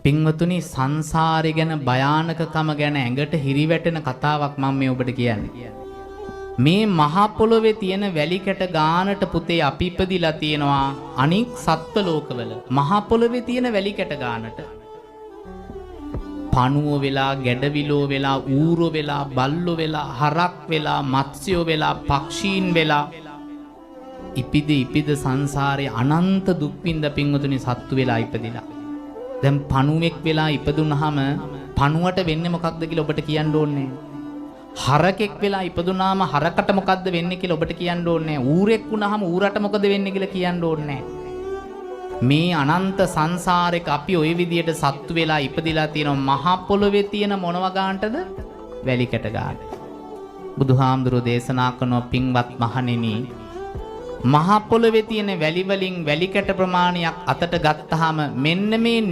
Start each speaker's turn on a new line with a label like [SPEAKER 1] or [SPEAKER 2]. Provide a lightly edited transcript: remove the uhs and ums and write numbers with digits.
[SPEAKER 1] පින්වතුනි, සංසාරේ ගැන භයානකකම ගැන ඇඟට හිරිවැටෙන කතාවක් මම මේ ඔබට කියන්නේ. මේ මහ පොළොවේ තියෙන වැලි කැට ගානට පුතේ අපි ඉපදිලා තියෙනවා අනික් සත්ව ලෝකවල. මහ පොළොවේ තියෙන වැලි කැට ගානට පණුවෝ වෙලා, ගැඩවිලෝ වෙලා, ඌරෝ වෙලා, බල්ලෝ වෙලා, හරක් වෙලා, මත්ස්‍යෝ වෙලා, පක්ෂීන් වෙලා ඉපිද ඉපිද සංසාරේ අනන්ත දුක් විඳ පින්වතුනි සත්තු වෙලා ඉපදිලා. දැන් පණුවෙක් වෙලා ඉපදුනහම පණුවට වෙන්නේ මොකක්ද කියලා ඔබට කියන්න ඕනේ. හරකෙක් වෙලා ඉපදුනාම හරකට මොකද්ද වෙන්නේ කියලා ඔබට කියන්න ඕනේ. ඌරෙක් වුණාම ඌරට මොකද වෙන්නේ කියලා කියන්න ඕනේ. මේ අනන්ත සංසාරෙක අපි ඔය විදියට සත්තු වෙලා ඉපදිලා තියෙනවා. මහ පොළොවේ තියෙන මොනවා ගානටද? වැලි කැට ගානට. බුදුහාමුදුරුවෝ දේශනා කරන පින්වත් මහණෙනි, මහ පොළොවේ තියෙන වැලි වලින් වැලි කැට ප්‍රමාණයක් අතට ගත්තාම මෙන්න මේ